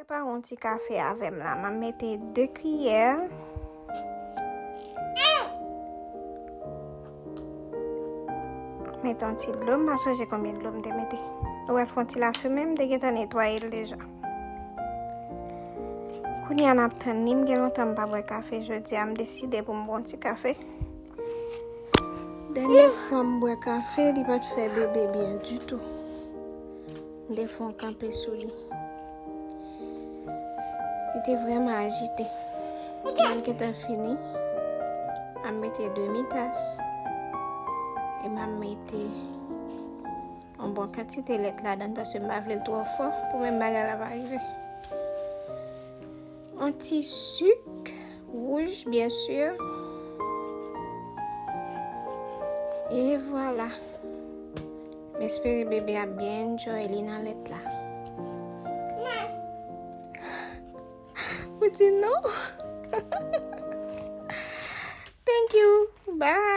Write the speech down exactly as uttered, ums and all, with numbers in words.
Prepare yon ti kafe avè m la. M ap mete de kiyè. Mete yon ti dlo, m pa sonje konbyen dlo m te mete. Ou wè l fè yon ti lafimen, m te gentan netwaye l deja. Kounye a n ap tann li, m gen lontan m pa bwè kafe, jodi a m deside pou m bwè yon ti kafe. Dènye fwa m bwè kafe, li pa t fè bebe byen ditou. M te fè yon kanpe sou li. Li te vrèman ajite. Lè l gentan fini, m ap mete demi tas. E m ap mete yon bon kantite lèt ladan l paske m pa vle l twò fò pou menm bagay la pa rive. Yon ti sik wouj, byen si. E vwala. M espere bebe a byen enjoy li nan lèt la. Ou di non? Thank you. Bye.